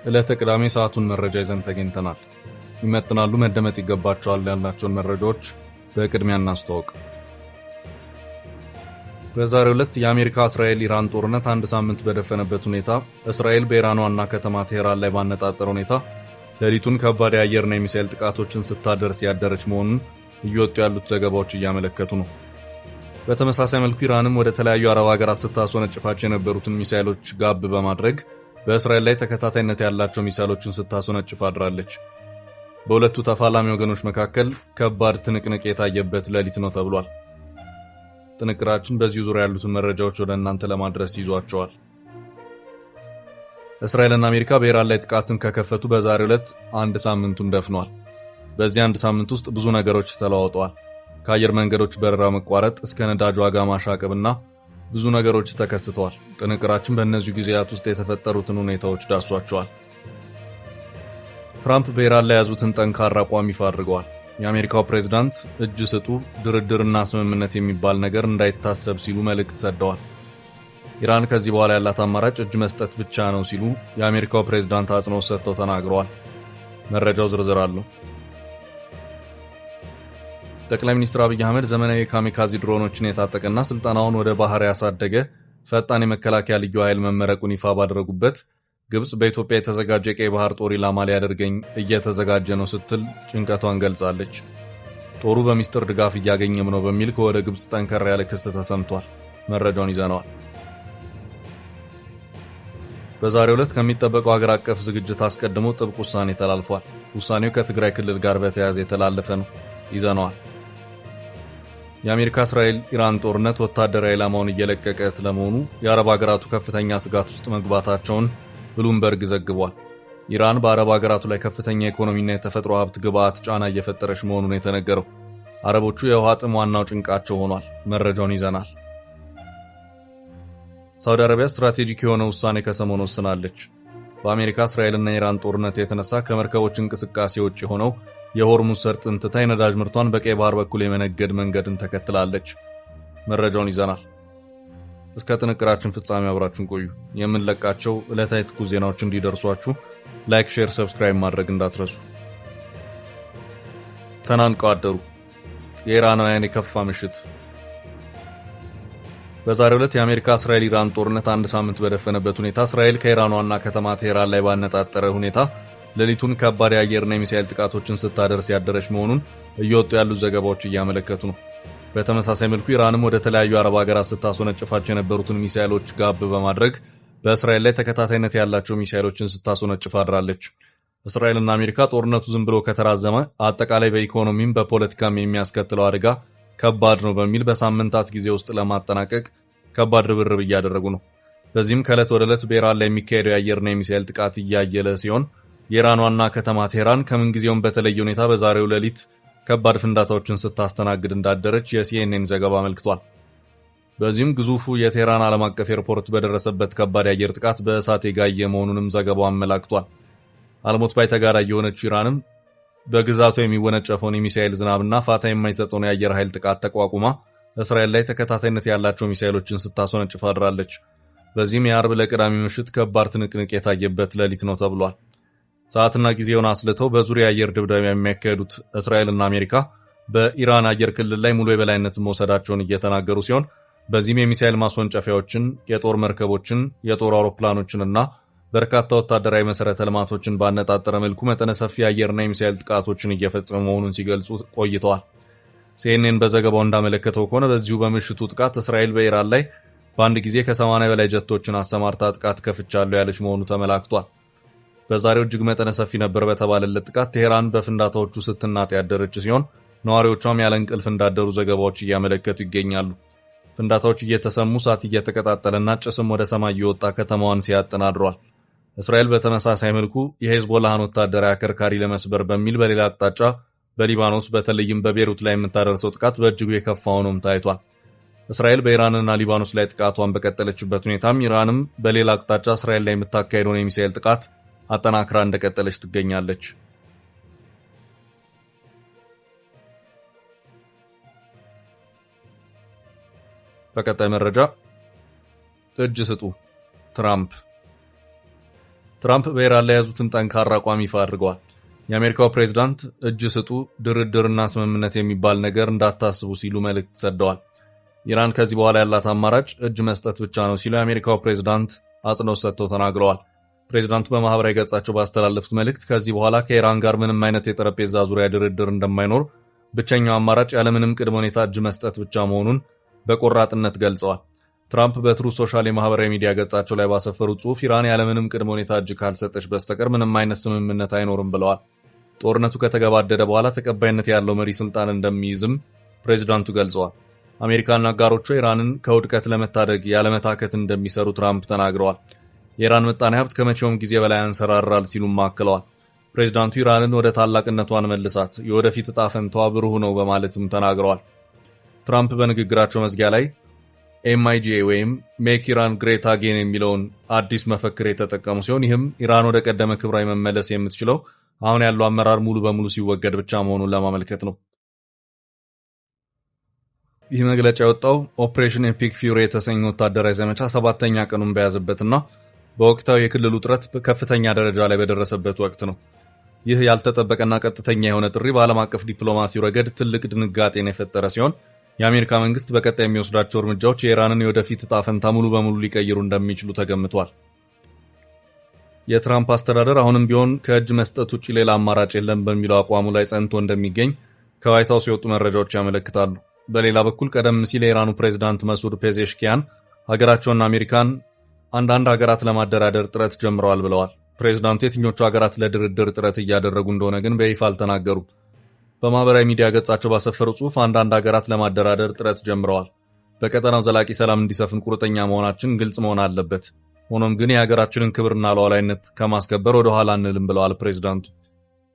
ዕለተ ቅዳሜ ሰዓቱን መረጃ ይዘን ተገኝተናል። ይመጥናሉ፣ መደመጥ ይገባቸዋል ያልናቸውን መረጃዎች በቅድሚያ እናስተዋውቅ። በዛሬው ዕለት የአሜሪካ እስራኤል ኢራን ጦርነት አንድ ሳምንት በደፈነበት ሁኔታ እስራኤል በኢራን ዋና ከተማ ቴህራን ላይ ባነጣጠረ ሁኔታ ሌሊቱን ከባድ የአየርና የሚሳኤል ጥቃቶችን ስታደርስ ያደረች መሆኑን እየወጡ ያሉት ዘገባዎች እያመለከቱ ነው። በተመሳሳይ መልኩ ኢራንም ወደ ተለያዩ አረብ ሀገራት ስታስወነጭፋቸው የነበሩትን ሚሳኤሎች ጋብ በማድረግ በእስራኤል ላይ ተከታታይነት ያላቸው ሚሳኤሎችን ስታስወነጭፍ አድራለች። በሁለቱ ተፋላሚ ወገኖች መካከል ከባድ ትንቅንቅ የታየበት ሌሊት ነው ተብሏል። ጥንቅራችን በዚሁ ዙሪያ ያሉትን መረጃዎች ወደ እናንተ ለማድረስ ይዟቸዋል። እስራኤልና አሜሪካ በኢራን ላይ ጥቃትን ከከፈቱ በዛሬው ዕለት አንድ ሳምንቱን ደፍኗል። በዚህ አንድ ሳምንት ውስጥ ብዙ ነገሮች ተለዋውጠዋል። ከአየር መንገዶች በረራ መቋረጥ እስከ ነዳጅ ዋጋ ማሻቀብና ብዙ ነገሮች ተከስተዋል። ጥንቅራችን በእነዚሁ ጊዜያት ውስጥ የተፈጠሩትን ሁኔታዎች ዳሷቸዋል። ትራምፕ በኢራን ላይ የያዙትን ጠንካራ አቋም ይፋ አድርገዋል። የአሜሪካው ፕሬዝዳንት እጅ ስጡ፣ ድርድርና ስምምነት የሚባል ነገር እንዳይታሰብ ሲሉ መልእክት ሰደዋል። ኢራን ከዚህ በኋላ ያላት አማራጭ እጅ መስጠት ብቻ ነው ሲሉ የአሜሪካው ፕሬዝዳንት አጽንኦት ሰጥተው ተናግረዋል። መረጃው ዝርዝር አለው። ጠቅላይ ሚኒስትር አብይ አህመድ ዘመናዊ የካሚካዚ ድሮኖችን የታጠቀና ስልጠናውን ወደ ባህር ያሳደገ ፈጣን የመከላከያ ልዩ ኃይል መመረቁን ይፋ ባደረጉበት ግብፅ በኢትዮጵያ የተዘጋጀ የቀይ ባህር ጦር ኢላማ ሊያደርገኝ እየተዘጋጀ ነው ስትል ጭንቀቷን ገልጻለች። ጦሩ በሚስጥር ድጋፍ እያገኘም ነው በሚል ከወደ ግብፅ ጠንከር ያለ ክስ ተሰምቷል። መረጃውን ይዘነዋል። በዛሬው ዕለት ከሚጠበቀው ሀገር አቀፍ ዝግጅት አስቀድሞ ጥብቅ ውሳኔ ተላልፏል። ውሳኔው ከትግራይ ክልል ጋር በተያያዘ የተላለፈ ነው። ይዘነዋል። የአሜሪካ እስራኤል ኢራን ጦርነት ወታደራዊ ኢላማውን እየለቀቀ ስለመሆኑ የአረብ ሀገራቱ ከፍተኛ ስጋት ውስጥ መግባታቸውን ብሉምበርግ ዘግቧል። ኢራን በአረብ ሀገራቱ ላይ ከፍተኛ የኢኮኖሚና የተፈጥሮ ሀብት ግብዓት ጫና እየፈጠረች መሆኑን የተነገረው፣ አረቦቹ የውሃ ጥም ዋናው ጭንቃቸው ሆኗል። መረጃውን ይዘናል። ሳውዲ አረቢያ ስትራቴጂክ የሆነ ውሳኔ ከሰሞኑ ወስናለች። በአሜሪካ እስራኤልና ኢራን ጦርነት የተነሳ ከመርከቦች እንቅስቃሴ ውጭ የሆነው የሆርሙዝ ሰርጥን ትታ የነዳጅ ምርቷን በቀይ ባህር በኩል የመነገድ መንገድን ተከትላለች። መረጃውን ይዘናል። እስከ ጥንቅራችን ፍጻሜ አብራችሁን ቆዩ። የምንለቃቸው ዕለታዊ ትኩስ ዜናዎች እንዲደርሷችሁ like፣ share፣ subscribe ማድረግ እንዳትረሱ። ተናንቀው አደሩ። የኢራናውያን የከፋ ምሽት። በዛሬው ዕለት የአሜሪካ እስራኤል ኢራን ጦርነት አንድ ሳምንት በደፈነበት ሁኔታ እስራኤል ከኢራን ዋና ከተማ ቴህራን ላይ ባነጣጠረ ሁኔታ ሌሊቱን ከባድ የአየርና የሚሳኤል ጥቃቶችን ስታደርስ ያደረች መሆኑን እየወጡ ያሉት ዘገባዎች እያመለከቱ ነው። በተመሳሳይ መልኩ ኢራንም ወደ ተለያዩ አረብ ሀገራት ስታስወነጭፋቸው የነበሩትን ሚሳኤሎች ጋብ በማድረግ በእስራኤል ላይ ተከታታይነት ያላቸው ሚሳኤሎችን ስታስወነጭፍ አድራለች። እስራኤልና አሜሪካ ጦርነቱ ዝም ብሎ ከተራዘመ አጠቃላይ በኢኮኖሚም በፖለቲካም የሚያስከትለው አደጋ ከባድ ነው በሚል በሳምንታት ጊዜ ውስጥ ለማጠናቀቅ ከባድ ርብርብ እያደረጉ ነው። በዚህም ከዕለት ወደ ዕለት በኢራን ላይ የሚካሄደው የአየርና የሚሳኤል ጥቃት እያየለ ሲሆን የኢራን ዋና ከተማ ቴህራን ከምንጊዜውም በተለየ ሁኔታ በዛሬው ሌሊት ከባድ ፍንዳታዎችን ስታስተናግድ እንዳደረች የሲኤንኤን ዘገባ አመልክቷል። በዚህም ግዙፉ የቴህራን ዓለም አቀፍ ኤርፖርት በደረሰበት ከባድ የአየር ጥቃት በእሳት የጋየ መሆኑንም ዘገባው አመላክቷል። አልሞት ባይ ተጋዳይ የሆነችው ኢራንም በግዛቷ የሚወነጨፈውን የሚሳኤል ዝናብና ፋታ የማይሰጠውን የአየር ኃይል ጥቃት ተቋቁማ እስራኤል ላይ ተከታታይነት ያላቸው ሚሳኤሎችን ስታስወነጭፍ አድራለች። በዚህም የአርብ ለቅዳሜ ምሽት ከባድ ትንቅንቅ የታየበት ሌሊት ነው ተብሏል። ሰዓትና ጊዜውን አስልተው በዙሪያ የአየር ድብደባ የሚያካሄዱት እስራኤልና አሜሪካ በኢራን አየር ክልል ላይ ሙሉ የበላይነት መውሰዳቸውን እየተናገሩ ሲሆን በዚህም የሚሳኤል ማስወንጨፊያዎችን፣ የጦር መርከቦችን፣ የጦር አውሮፕላኖችንና በርካታ ወታደራዊ መሰረተ ልማቶችን ባነጣጠረ መልኩ መጠነ ሰፊ የአየርና የሚሳኤል ጥቃቶችን እየፈጸሙ መሆኑን ሲገልጹ ቆይተዋል። ሲኤንኤን በዘገባው እንዳመለከተው ከሆነ በዚሁ በምሽቱ ጥቃት እስራኤል በኢራን ላይ በአንድ ጊዜ ከ80 በላይ ጀቶችን አሰማርታ ጥቃት ከፍቻለሁ ያለች መሆኑ ተመላክቷል። በዛሬው እጅግ መጠነ ሰፊ ነበር በተባለለት ጥቃት ቴሄራን በፍንዳታዎቹ ስትናጥ ያደረች ሲሆን ነዋሪዎቿም ያለ እንቅልፍ እንዳደሩ ዘገባዎች እያመለከቱ ይገኛሉ። ፍንዳታዎች እየተሰሙ እሳት እየተቀጣጠለና ጭስም ወደ ሰማይ እየወጣ ከተማዋን ሲያጥን አድሯል። እስራኤል በተመሳሳይ መልኩ የሄዝቦላህን ወታደራዊ አከርካሪ ለመስበር በሚል በሌላ አቅጣጫ በሊባኖስ በተለይም በቤሩት ላይ የምታደርሰው ጥቃት በእጅጉ የከፋ ሆኖም ታይቷል። እስራኤል በኢራንና ሊባኖስ ላይ ጥቃቷን በቀጠለችበት ሁኔታም ኢራንም በሌላ አቅጣጫ እስራኤል ላይ የምታካሄደውን የሚሳኤል ጥቃት አጠናክራ እንደቀጠለች ትገኛለች። በቀጣይ መረጃ እጅ ስጡ ትራምፕ። ትራምፕ በኢራን ላይ የያዙትን ጠንካራ አቋም ይፋ አድርገዋል። የአሜሪካው ፕሬዝዳንት እጅ ስጡ፣ ድርድርና ስምምነት የሚባል ነገር እንዳታስቡ ሲሉ መልእክት ሰደዋል። ኢራን ከዚህ በኋላ ያላት አማራጭ እጅ መስጠት ብቻ ነው ሲሉ የአሜሪካው ፕሬዝዳንት አጽንኦት ሰጥተው ተናግረዋል። ፕሬዝዳንቱ በማህበራዊ ገጻቸው ባስተላለፉት መልእክት ከዚህ በኋላ ከኢራን ጋር ምንም አይነት የጠረጴዛ ዙሪያ ድርድር እንደማይኖር፣ ብቸኛው አማራጭ ያለምንም ቅድመ ሁኔታ እጅ መስጠት ብቻ መሆኑን በቆራጥነት ገልጸዋል። ትራምፕ በ Truth Social የማህበራዊ ሚዲያ ገጻቸው ላይ ባሰፈሩት ጽሑፍ ኢራን ያለምንም ቅድመ ሁኔታ እጅ ካልሰጠች በስተቀር ምንም አይነት ስምምነት አይኖርም ብለዋል። ጦርነቱ ከተገባደደ በኋላ ተቀባይነት ያለው መሪ ስልጣን እንደሚይዝም ፕሬዝዳንቱ ገልጸዋል። አሜሪካና አጋሮቿ ኢራንን ከውድቀት ለመታደግ ያለመታከት እንደሚሰሩ ትራምፕ ተናግረዋል። የኢራን ምጣኔ ሀብት ከመቼውም ጊዜ በላይ ያንሰራራል ሲሉም አክለዋል። ፕሬዝዳንቱ ኢራንን ወደ ታላቅነቷን መልሳት፣ የወደፊት ዕጣ ፈንታዋ ብሩህ ነው በማለትም ተናግረዋል። ትራምፕ በንግግራቸው መዝጊያ ላይ MIGA ወይም Make Iran Great Again የሚለውን አዲስ መፈክር የተጠቀሙ ሲሆን፣ ይህም ኢራን ወደ ቀደመ ክብሯ መመለስ የምትችለው አሁን ያለው አመራር ሙሉ በሙሉ ሲወገድ ብቻ መሆኑን ለማመልከት ነው። ይህ መግለጫ የወጣው Operation Epic Fury የተሰኘ ወታደራዊ ዘመቻ ሰባተኛ ቀኑን በያዘበትና በወቅታዊ የክልሉ ውጥረት ከፍተኛ ደረጃ ላይ በደረሰበት ወቅት ነው። ይህ ያልተጠበቀና ቀጥተኛ የሆነ ጥሪ በዓለም አቀፍ ዲፕሎማሲ ረገድ ትልቅ ድንጋጤን የፈጠረ ሲሆን፣ የአሜሪካ መንግስት በቀጣይ የሚወስዳቸው እርምጃዎች የኢራንን የወደፊት ዕጣ ፈንታ ሙሉ በሙሉ ሊቀይሩ እንደሚችሉ ተገምቷል። የትራምፕ አስተዳደር አሁንም ቢሆን ከእጅ መስጠት ውጭ ሌላ አማራጭ የለም በሚለው አቋሙ ላይ ጸንቶ እንደሚገኝ ከዋይት ሀውስ የወጡ መረጃዎች ያመለክታሉ። በሌላ በኩል ቀደም ሲል የኢራኑ ፕሬዝዳንት መሱድ ፔዜሽኪያን ሀገራቸውና አሜሪካን አንዳንድ ሀገራት ለማደራደር ጥረት ጀምረዋል ብለዋል። ፕሬዝዳንቱ የትኞቹ ሀገራት ለድርድር ጥረት እያደረጉ እንደሆነ ግን በይፋ አልተናገሩም። በማህበራዊ ሚዲያ ገጻቸው ባሰፈሩ ጽሑፍ አንዳንድ ሀገራት ለማደራደር ጥረት ጀምረዋል። በቀጠናው ዘላቂ ሰላም እንዲሰፍን ቁርጠኛ መሆናችን ግልጽ መሆን አለበት። ሆኖም ግን የሀገራችንን ክብርና ሉዓላዊነት ከማስከበር ወደ ኋላ አንልም ብለዋል ፕሬዝዳንቱ።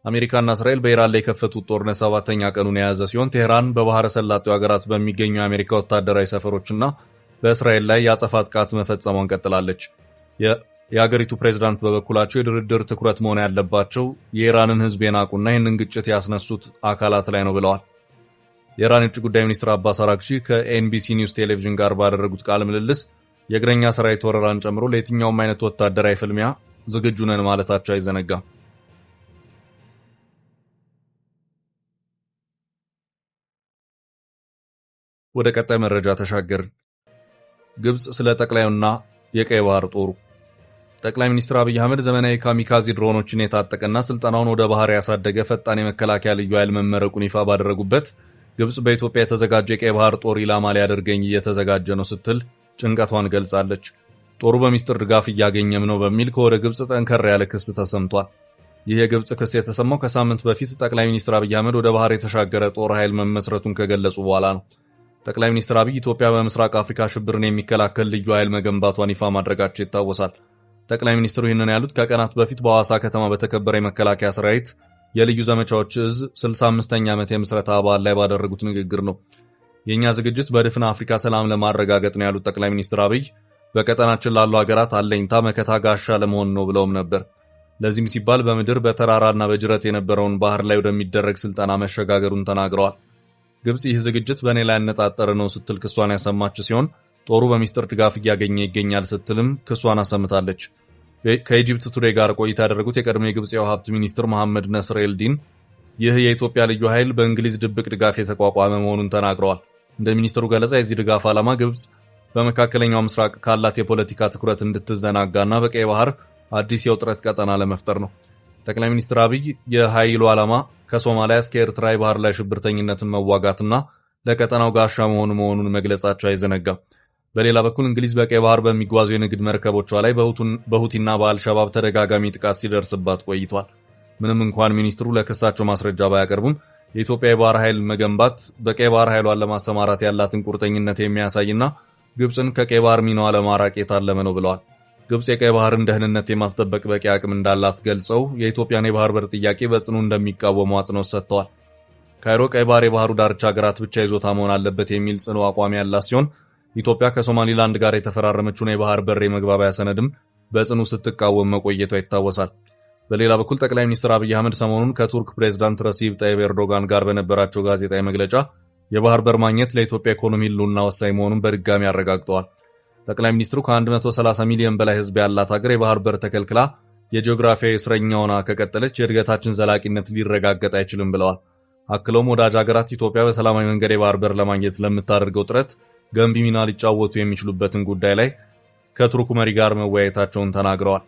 አሜሪካና እስራኤል በኢራን ላይ የከፈቱት ጦርነት ሰባተኛ ቀኑን የያዘ ሲሆን፣ ቴህራን በባህረ ሰላጤው ሀገራት በሚገኙ የአሜሪካ ወታደራዊ ሰፈሮችና በእስራኤል ላይ የአጸፋ ጥቃት መፈጸሟን ቀጥላለች። የሀገሪቱ ፕሬዝዳንት በበኩላቸው የድርድር ትኩረት መሆን ያለባቸው የኢራንን ሕዝብ የናቁና ይህንን ግጭት ያስነሱት አካላት ላይ ነው ብለዋል። የኢራን የውጭ ጉዳይ ሚኒስትር አባስ አራግቺ ከ NBC News ቴሌቪዥን ጋር ባደረጉት ቃለ ምልልስ የእግረኛ ሰራዊት ወረራን ጨምሮ ለየትኛውም አይነት ወታደራዊ ፍልሚያ ዝግጁ ነን ማለታቸው አይዘነጋም። ወደ ቀጣይ መረጃ ተሻገርን። ግብጽ ስለ ጠቅላዩና የቀይ ባህር ጦሩ። ጠቅላይ ሚኒስትር አብይ አህመድ ዘመናዊ ካሚካዚ ድሮኖችን የታጠቀና ስልጠናውን ወደ ባህር ያሳደገ ፈጣን የመከላከያ ልዩ ኃይል መመረቁን ይፋ ባደረጉበት ግብጽ በኢትዮጵያ የተዘጋጀ የቀይ ባህር ጦር ኢላማ ሊያደርገኝ እየተዘጋጀ ነው ስትል ጭንቀቷን ገልጻለች። ጦሩ በሚስጥር ድጋፍ እያገኘም ነው በሚል ከወደ ግብጽ ጠንከር ያለ ክስ ተሰምቷል። ይህ የግብጽ ክስ የተሰማው ከሳምንት በፊት ጠቅላይ ሚኒስትር አብይ አህመድ ወደ ባህር የተሻገረ ጦር ኃይል መመስረቱን ከገለጹ በኋላ ነው። ጠቅላይ ሚኒስትር አብይ ኢትዮጵያ በምስራቅ አፍሪካ ሽብርን የሚከላከል ልዩ ኃይል መገንባቷን ይፋ ማድረጋቸው ይታወሳል። ጠቅላይ ሚኒስትሩ ይህንን ያሉት ከቀናት በፊት በሐዋሳ ከተማ በተከበረ የመከላከያ ሰራዊት የልዩ ዘመቻዎች እዝ 65ኛ ዓመት የምስረታ በዓል ላይ ባደረጉት ንግግር ነው። የእኛ ዝግጅት በድፍን አፍሪካ ሰላም ለማረጋገጥ ነው ያሉት ጠቅላይ ሚኒስትር አብይ በቀጠናችን ላሉ ሀገራት አለኝታ፣ መከታ፣ ጋሻ ለመሆን ነው ብለውም ነበር። ለዚህም ሲባል በምድር በተራራና በጅረት የነበረውን ባህር ላይ ወደሚደረግ ስልጠና መሸጋገሩን ተናግረዋል። ግብጽ ይህ ዝግጅት በእኔ ላይ ያነጣጠረ ነው ስትል ክሷን ያሰማች ሲሆን፣ ጦሩ በሚስጥር ድጋፍ እያገኘ ይገኛል ስትልም ክሷን አሰምታለች። ከ Egypt Today ጋር ቆይታ ያደረጉት የቀድሞ የግብጽ የውሃ ሀብት ሚኒስትር መሐመድ ነስር ኤልዲን ይህ የኢትዮጵያ ልዩ ኃይል በእንግሊዝ ድብቅ ድጋፍ የተቋቋመ መሆኑን ተናግረዋል። እንደ ሚኒስትሩ ገለጻ የዚህ ድጋፍ ዓላማ ግብጽ በመካከለኛው ምስራቅ ካላት የፖለቲካ ትኩረት እንድትዘናጋና በቀይ ባህር አዲስ የውጥረት ቀጠና ለመፍጠር ነው። ጠቅላይ ሚኒስትር አብይ የኃይሉ ዓላማ ከሶማሊያ እስከ ኤርትራ የባህር ላይ ሽብርተኝነትን መዋጋትና ለቀጠናው ጋሻ መሆኑን መግለጻቸው አይዘነጋም። በሌላ በኩል እንግሊዝ በቀይ ባህር በሚጓዙ የንግድ መርከቦቿ ላይ በሁቲና በአልሸባብ ተደጋጋሚ ጥቃት ሲደርስባት ቆይቷል። ምንም እንኳን ሚኒስትሩ ለክሳቸው ማስረጃ ባያቀርቡም የኢትዮጵያ የባህር ኃይል መገንባት በቀይ ባህር ኃይሏን ለማሰማራት ያላትን ቁርጠኝነት የሚያሳይና ግብፅን ከቀይ ባህር ሚናዋ ለማራቅ የታለመ ነው ብለዋል። ግብፅ የቀይ ባህርን ደህንነት የማስጠበቅ በቂ አቅም እንዳላት ገልጸው የኢትዮጵያን የባህር በር ጥያቄ በጽኑ እንደሚቃወሙ አጽንኦት ሰጥተዋል። ካይሮ ቀይ ባህር የባህሩ ዳርቻ ሀገራት ብቻ ይዞታ መሆን አለበት የሚል ጽኑ አቋም ያላት ሲሆን፣ ኢትዮጵያ ከሶማሊላንድ ጋር የተፈራረመችውን የባህር በር የመግባቢያ ሰነድም በጽኑ ስትቃወም መቆየቷ ይታወሳል። በሌላ በኩል ጠቅላይ ሚኒስትር አብይ አህመድ ሰሞኑን ከቱርክ ፕሬዝዳንት ረሲብ ጣይብ ኤርዶጋን ጋር በነበራቸው ጋዜጣዊ መግለጫ የባህር በር ማግኘት ለኢትዮጵያ ኢኮኖሚ ህልውና ወሳኝ መሆኑን በድጋሚ አረጋግጠዋል። ጠቅላይ ሚኒስትሩ ከ130 ሚሊዮን በላይ ህዝብ ያላት ሀገር የባህር በር ተከልክላ የጂኦግራፊያዊ እስረኛ ሆና ከቀጠለች የእድገታችን ዘላቂነት ሊረጋገጥ አይችልም ብለዋል። አክለውም ወዳጅ ሀገራት ኢትዮጵያ በሰላማዊ መንገድ የባህር በር ለማግኘት ለምታደርገው ጥረት ገንቢ ሚና ሊጫወቱ የሚችሉበትን ጉዳይ ላይ ከቱርኩ መሪ ጋር መወያየታቸውን ተናግረዋል።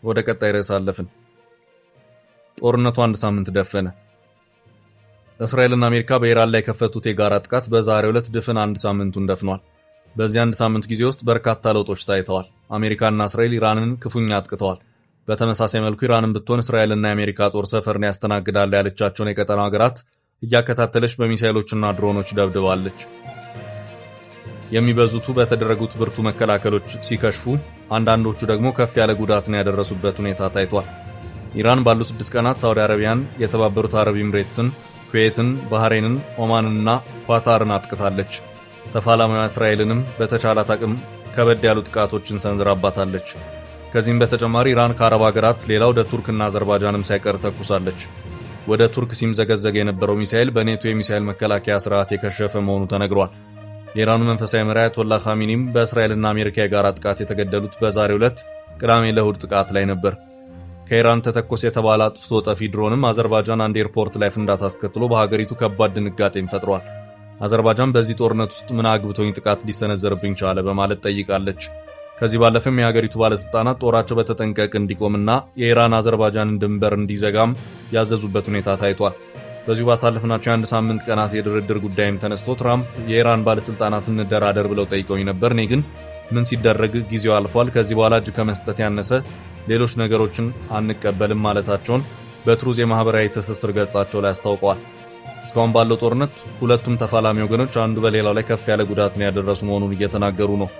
ወደ ቀጣይ ርዕስ አለፍን። ጦርነቱ አንድ ሳምንት ደፈነ። እስራኤልና አሜሪካ በኢራን ላይ የከፈቱት የጋራ ጥቃት በዛሬው ዕለት ድፍን አንድ ሳምንቱን ደፍኗል። በዚህ አንድ ሳምንት ጊዜ ውስጥ በርካታ ለውጦች ታይተዋል። አሜሪካና እስራኤል ኢራንን ክፉኛ አጥቅተዋል። በተመሳሳይ መልኩ ኢራንን ብትሆን እስራኤልና የአሜሪካ ጦር ሰፈርን ያስተናግዳል ያለቻቸውን የቀጠናው ሀገራት እያከታተለች በሚሳኤሎችና ድሮኖች ደብድባለች። የሚበዙቱ በተደረጉት ብርቱ መከላከሎች ሲከሽፉ፣ አንዳንዶቹ ደግሞ ከፍ ያለ ጉዳትን ያደረሱበት ሁኔታ ታይቷል። ኢራን ባሉት 6 ቀናት ሳውዲ አረቢያን፣ የተባበሩት አረብ ኤምሬትስን፣ ኩዌትን፣ ባህሬንን፣ ኦማንንና ኳታርን አጥቅታለች። ተፋላሚዋ እስራኤልንም በተቻላት አቅም ከበድ ያሉ ጥቃቶችን ሰንዝራባታለች። ከዚህም በተጨማሪ ኢራን ከአረብ ሀገራት ሌላ ወደ ቱርክና አዘርባጃንም ሳይቀር ተኩሳለች። ወደ ቱርክ ሲምዘገዘግ የነበረው ሚሳኤል በኔቶ የሚሳኤል መከላከያ ስርዓት የከሸፈ መሆኑ ተነግሯል። የኢራኑ መንፈሳዊ መሪ አያቶላ ኻሚኒም በእስራኤልና አሜሪካ የጋራ ጥቃት የተገደሉት በዛሬው ዕለት ቅዳሜ ለእሁድ ጥቃት ላይ ነበር። ከኢራን ተተኮሰ የተባለ አጥፍቶ ጠፊ ድሮንም አዘርባጃን አንድ ኤርፖርት ላይ ፍንዳታ አስከትሎ በሀገሪቱ ከባድ ድንጋጤን ፈጥሯል። አዘርባጃን በዚህ ጦርነት ውስጥ ምን አግብቶኝ ጥቃት ሊሰነዘርብኝ ቻለ በማለት ጠይቃለች። ከዚህ ባለፈም የሀገሪቱ ባለስልጣናት ጦራቸው በተጠንቀቅ እንዲቆምና የኢራን አዘርባጃንን ድንበር እንዲዘጋም ያዘዙበት ሁኔታ ታይቷል። በዚሁ ባሳለፍናቸው የአንድ ሳምንት ቀናት የድርድር ጉዳይም ተነስቶ ትራምፕ የኢራን ባለስልጣናት እንደራደር ብለው ጠይቀውኝ ነበር፣ እኔ ግን ምን ሲደረግ ጊዜው አልፏል፣ ከዚህ በኋላ እጅ ከመስጠት ያነሰ ሌሎች ነገሮችን አንቀበልም ማለታቸውን በትሩዝ የማህበራዊ ትስስር ገጻቸው ላይ አስታውቀዋል። እስካሁን ባለው ጦርነት ሁለቱም ተፋላሚ ወገኖች አንዱ በሌላው ላይ ከፍ ያለ ጉዳትን ያደረሱ መሆኑን እየተናገሩ ነው።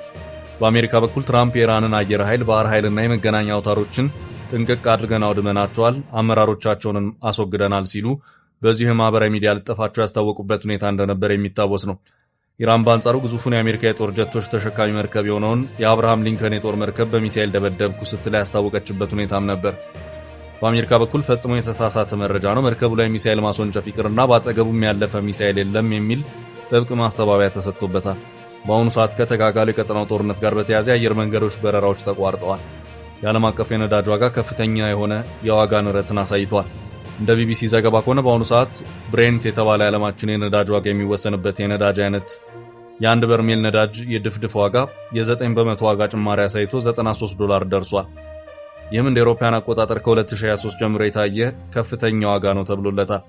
በአሜሪካ በኩል ትራምፕ የኢራንን አየር ኃይል፣ ባህር ኃይልና የመገናኛ አውታሮችን ጥንቅቅ አድርገን አውድመናቸዋል፣ አመራሮቻቸውንም አስወግደናል ሲሉ በዚሁ የማህበራዊ ሚዲያ ልጥፋቸው ያስታወቁበት ሁኔታ እንደነበር የሚታወስ ነው። ኢራን በአንጻሩ ግዙፉን የአሜሪካ የጦር ጀቶች ተሸካሚ መርከብ የሆነውን የአብርሃም ሊንከን የጦር መርከብ በሚሳኤል ደበደብኩ ስትል ያስታወቀችበት ሁኔታም ነበር። በአሜሪካ በኩል ፈጽሞ የተሳሳተ መረጃ ነው፣ መርከቡ ላይ ሚሳኤል ማስወንጨፍ ይቅርና በአጠገቡም ያለፈ ሚሳኤል የለም የሚል ጥብቅ ማስተባበያ ተሰጥቶበታል። በአሁኑ ሰዓት ከተጋጋለው የቀጠናው ጦርነት ጋር በተያያዘ የአየር መንገዶች በረራዎች ተቋርጠዋል። የዓለም አቀፍ የነዳጅ ዋጋ ከፍተኛ የሆነ የዋጋ ንረትን አሳይቷል። እንደ ቢቢሲ ዘገባ ከሆነ በአሁኑ ሰዓት ብሬንት የተባለ የዓለማችን የነዳጅ ዋጋ የሚወሰንበት የነዳጅ አይነት የአንድ በርሜል ነዳጅ የድፍድፍ ዋጋ የ9% ዋጋ ጭማሪ አሳይቶ $93 ደርሷል። ይህም እንደ አውሮፓውያን አቆጣጠር ከ2023 ጀምሮ የታየ ከፍተኛ ዋጋ ነው ተብሎለታል።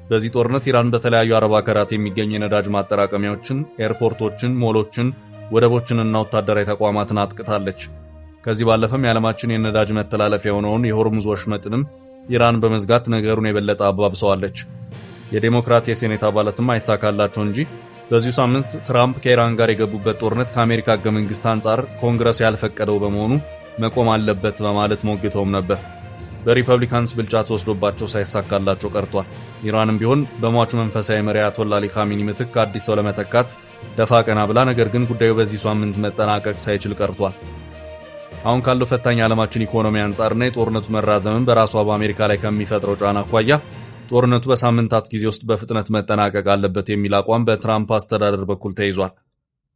በዚህ ጦርነት ኢራን በተለያዩ አረብ ሀገራት የሚገኙ የነዳጅ ማጠራቀሚያዎችን፣ ኤርፖርቶችን፣ ሞሎችን፣ ወደቦችንና ወታደራዊ ተቋማትን አጥቅታለች። ከዚህ ባለፈም የዓለማችን የነዳጅ መተላለፊያ የሆነውን የሆርሙዝ ወሽመጥንም ኢራን በመዝጋት ነገሩን የበለጠ አባብሰዋለች። የዴሞክራት የሴኔት አባላትም አይሳካላቸው እንጂ በዚሁ ሳምንት ትራምፕ ከኢራን ጋር የገቡበት ጦርነት ከአሜሪካ ሕገ መንግሥት አንጻር ኮንግረሱ ያልፈቀደው በመሆኑ መቆም አለበት በማለት ሞግተውም ነበር። በሪፐብሊካንስ ብልጫ ተወስዶባቸው ሳይሳካላቸው ቀርቷል። ኢራንም ቢሆን በሟቹ መንፈሳዊ መሪ አያቶላ አሊ ካሚኒ ምትክ አዲስ ሰው ለመተካት ደፋ ቀና ብላ፣ ነገር ግን ጉዳዩ በዚህ ሳምንት መጠናቀቅ ሳይችል ቀርቷል። አሁን ካለው ፈታኝ የዓለማችን ኢኮኖሚ አንጻርና የጦርነቱ መራዘምን በራሷ በአሜሪካ ላይ ከሚፈጥረው ጫና አኳያ ጦርነቱ በሳምንታት ጊዜ ውስጥ በፍጥነት መጠናቀቅ አለበት የሚል አቋም በትራምፕ አስተዳደር በኩል ተይዟል።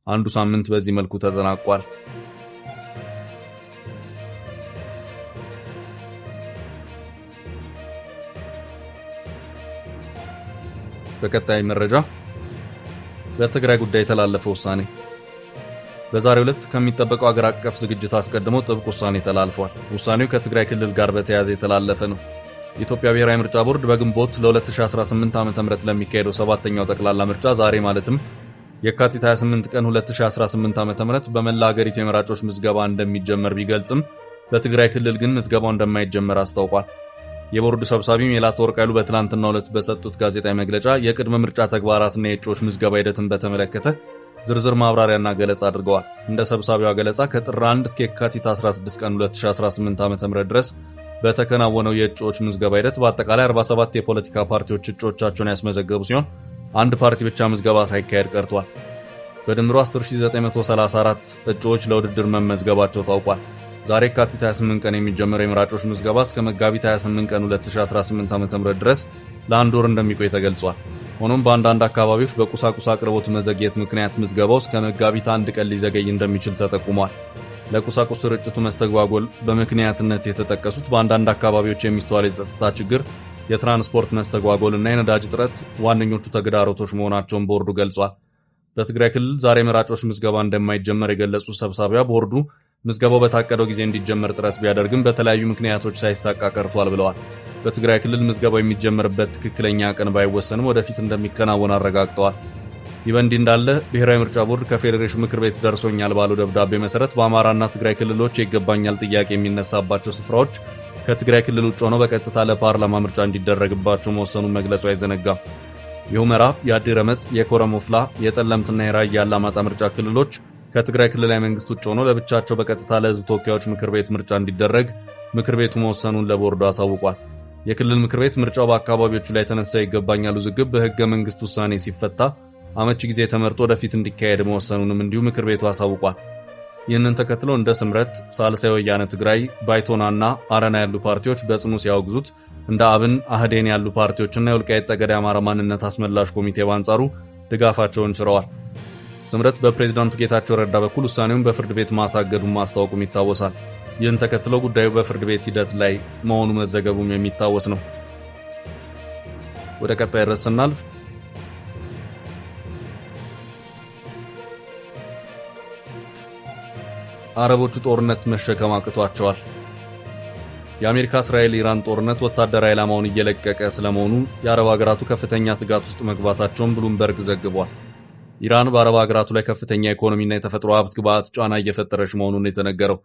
አንዱ ሳምንት በዚህ መልኩ ተጠናቋል። በቀጣይ መረጃ በትግራይ ጉዳይ የተላለፈ ውሳኔ። በዛሬው ዕለት ከሚጠበቀው አገር አቀፍ ዝግጅት አስቀድሞ ጥብቅ ውሳኔ ተላልፏል። ውሳኔው ከትግራይ ክልል ጋር በተያያዘ የተላለፈ ነው። የኢትዮጵያ ብሔራዊ ምርጫ ቦርድ በግንቦት ለ2018 ዓ.ም ለሚካሄደው ሰባተኛው ጠቅላላ ምርጫ ዛሬ ማለትም የካቲት 28 ቀን 2018 ዓ.ም በመላ ሀገሪቱ የመራጮች ምዝገባ እንደሚጀመር ቢገልጽም በትግራይ ክልል ግን ምዝገባው እንደማይጀመር አስታውቋል። የቦርዱ ሰብሳቢ ሜላትወርቅ ኃይሉ በትላንትናው ዕለት በሰጡት ጋዜጣዊ መግለጫ የቅድመ ምርጫ ተግባራትና የእጩዎች ምዝገባ ሂደትን በተመለከተ ዝርዝር ማብራሪያና ገለጻ አድርገዋል። እንደ ሰብሳቢዋ ገለጻ ከጥር 1 እስከ የካቲት 16 ቀን 2018 ዓ.ም ድረስ በተከናወነው የእጩዎች ምዝገባ ሂደት በአጠቃላይ 47 የፖለቲካ ፓርቲዎች እጩዎቻቸውን ያስመዘገቡ ሲሆን አንድ ፓርቲ ብቻ ምዝገባ ሳይካሄድ ቀርቷል። በድምሩ 10934 እጩዎች ለውድድር መመዝገባቸው ታውቋል። ዛሬ የካቲት 28 ቀን የሚጀመረው የመራጮች ምዝገባ እስከ መጋቢት 28 ቀን 2018 ዓ.ም ድረስ ለአንድ ወር እንደሚቆይ ተገልጿል። ሆኖም በአንዳንድ አካባቢዎች በቁሳቁስ አቅርቦት መዘግየት ምክንያት ምዝገባው እስከ መጋቢት 1 ቀን ሊዘገይ እንደሚችል ተጠቁሟል። ለቁሳቁስ ስርጭቱ መስተጓጎል በምክንያትነት የተጠቀሱት በአንዳንድ አካባቢዎች የሚስተዋል የጸጥታ ችግር፣ የትራንስፖርት መስተጓጎል እና የነዳጅ እጥረት ዋነኞቹ ተግዳሮቶች መሆናቸውን ቦርዱ ገልጿል። በትግራይ ክልል ዛሬ መራጮች ምዝገባ እንደማይጀመር የገለጹት ሰብሳቢዋ ቦርዱ ምዝገባው በታቀደው ጊዜ እንዲጀመር ጥረት ቢያደርግም በተለያዩ ምክንያቶች ሳይሳካ ቀርቷል ብለዋል። በትግራይ ክልል ምዝገባው የሚጀመርበት ትክክለኛ ቀን ባይወሰንም ወደፊት እንደሚከናወን አረጋግጠዋል። ይህ በእንዲህ እንዳለ ብሔራዊ ምርጫ ቦርድ ከፌዴሬሽን ምክር ቤት ደርሶኛል ባለው ደብዳቤ መሰረት በአማራና ትግራይ ክልሎች የይገባኛል ጥያቄ የሚነሳባቸው ስፍራዎች ከትግራይ ክልል ውጭ ሆነው በቀጥታ ለፓርላማ ምርጫ እንዲደረግባቸው መወሰኑን መግለጹ አይዘነጋም። የሁመራ፣ የአዲ ረመጽ፣ የኮረም ኦፍላ፣ የጠለምትና የራያ አላማጣ ምርጫ ክልሎች ከትግራይ ክልላዊ መንግስት ውጭ ሆነው ለብቻቸው በቀጥታ ለህዝብ ተወካዮች ምክር ቤት ምርጫ እንዲደረግ ምክር ቤቱ መወሰኑን ለቦርዱ አሳውቋል። የክልል ምክር ቤት ምርጫው በአካባቢዎቹ ላይ የተነሳው ይገባኛል ውዝግብ በህገ መንግስት ውሳኔ ሲፈታ አመቺ ጊዜ ተመርጦ ወደፊት እንዲካሄድ መወሰኑንም እንዲሁ ምክር ቤቱ አሳውቋል። ይህንን ተከትሎ እንደ ስምረት፣ ሳልሳይ ወያነ ትግራይ፣ ባይቶናና አረና ያሉ ፓርቲዎች በጽኑ ሲያወግዙት፣ እንደ አብን፣ አህዴን ያሉ ፓርቲዎችና የወልቃይት ጠገዴ አማራ ማንነት አስመላሽ ኮሚቴ በአንጻሩ ድጋፋቸውን ችረዋል። ስምረት በፕሬዝዳንቱ ጌታቸው ረዳ በኩል ውሳኔውን በፍርድ ቤት ማሳገዱን ማስታወቁም ይታወሳል። ይህን ተከትሎ ጉዳዩ በፍርድ ቤት ሂደት ላይ መሆኑ መዘገቡም የሚታወስ ነው። ወደ ቀጣይ ርዕስ ስናልፍ አረቦቹ ጦርነት መሸከም አቅቷቸዋል። የአሜሪካ እስራኤል ኢራን ጦርነት ወታደራዊ ዓላማውን እየለቀቀ ስለመሆኑ የአረብ ሀገራቱ ከፍተኛ ስጋት ውስጥ መግባታቸውን ብሉምበርግ ዘግቧል። ኢራን በአረብ ሀገራቱ ላይ ከፍተኛ ኢኮኖሚና የተፈጥሮ ሀብት ግብዓት ጫና እየፈጠረች መሆኑን የተነገረው።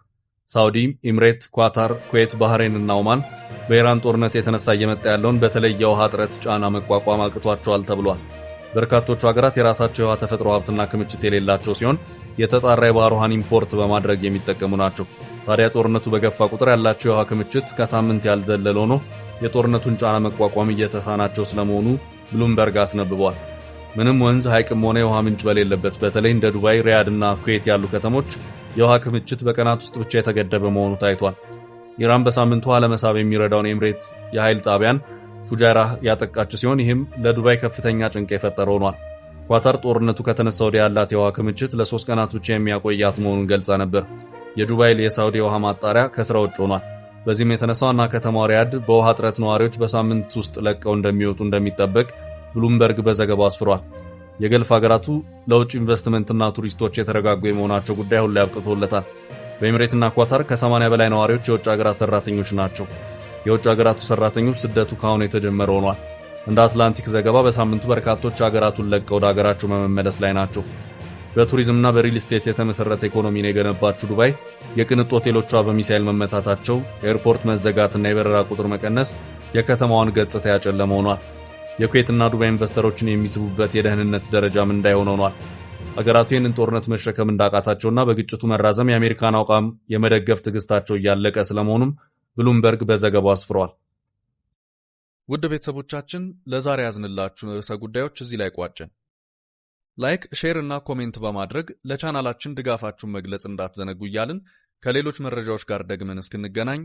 ሳውዲ፣ ኤምሬት፣ ኳታር፣ ኩዌት፣ ባህሬን እና ኦማን በኢራን ጦርነት የተነሳ እየመጣ ያለውን በተለይ የውሃ እጥረት ጫና መቋቋም አቅቷቸዋል ተብሏል። በርካቶቹ ሀገራት የራሳቸው የውሃ ተፈጥሮ ሀብትና ክምችት የሌላቸው ሲሆን የተጣራ የባህር ውሃን import በማድረግ የሚጠቀሙ ናቸው። ታዲያ ጦርነቱ በገፋ ቁጥር ያላቸው የውሃ ክምችት ከሳምንት ያልዘለለ ሆኖ የጦርነቱን ጫና መቋቋም እየተሳናቸው ስለመሆኑ ብሉምበርግ አስነብቧል። ምንም ወንዝ ሐይቅም ሆነ የውሃ ምንጭ በሌለበት በተለይ እንደ ዱባይ፣ ሪያድና ኩዌት ያሉ ከተሞች የውሃ ክምችት በቀናት ውስጥ ብቻ የተገደበ መሆኑ ታይቷል። ኢራን በሳምንቱ ውሃ ለመሳብ የሚረዳውን ኤምሬት የኃይል ጣቢያን ፉጃይራህ ያጠቃች ሲሆን ይህም ለዱባይ ከፍተኛ ጭንቅ የፈጠረ ሆኗል። ኳታር ጦርነቱ ከተነሳ ወዲያ ያላት የውሃ ክምችት ለ3 ቀናት ብቻ የሚያቆያት መሆኑን ገልጻ ነበር። የዱባይ የሳውዲ የውሃ ማጣሪያ ከስራ ውጭ ሆኗል። በዚህም የተነሳ ዋና ከተማዋ ሪያድ በውሃ እጥረት ነዋሪዎች በሳምንት ውስጥ ለቀው እንደሚወጡ እንደሚጠበቅ ብሉምበርግ በዘገባው አስፍሯል። የገልፍ ሀገራቱ ለውጭ ኢንቨስትመንትና ቱሪስቶች የተረጋጉ የመሆናቸው ጉዳይ አሁን ላይ አብቅቶለታል። በኤምሬትና ኳታር ከ80 በላይ ነዋሪዎች የውጭ ሀገራት ሰራተኞች ናቸው። የውጭ ሀገራቱ ሰራተኞች ስደቱ ካሁኑ የተጀመረ ሆኗል። እንደ አትላንቲክ ዘገባ በሳምንቱ በርካቶች ሀገራቱን ለቀው ወደ ሀገራቸው በመመለስ ላይ ናቸው። በቱሪዝምና በሪል ስቴት የተመሰረተ ኢኮኖሚን የገነባችው ዱባይ የቅንጡ ሆቴሎቿ በሚሳኤል መመታታቸው፣ ኤርፖርት መዘጋትና የበረራ ቁጥር መቀነስ የከተማዋን ገጽታ ያጨለመ ሆኗል። የኩዌትና ዱባይ ኢንቨስተሮችን የሚስቡበት የደህንነት ደረጃም እንዳይሆን ሆኗል። ሀገራቱ ይህንን ጦርነት መሸከም እንዳቃታቸውና በግጭቱ መራዘም የአሜሪካን አቋም የመደገፍ ትዕግስታቸው እያለቀ ስለመሆኑም ብሉምበርግ በዘገባው አስፍሯል። ውድ ቤተሰቦቻችን ለዛሬ ያዝንላችሁን ርዕሰ ጉዳዮች እዚህ ላይ ቋጨን። like፣ share እና comment በማድረግ ለቻናላችን ድጋፋችሁን መግለጽ እንዳትዘነጉ እያልን ከሌሎች መረጃዎች ጋር ደግመን እስክንገናኝ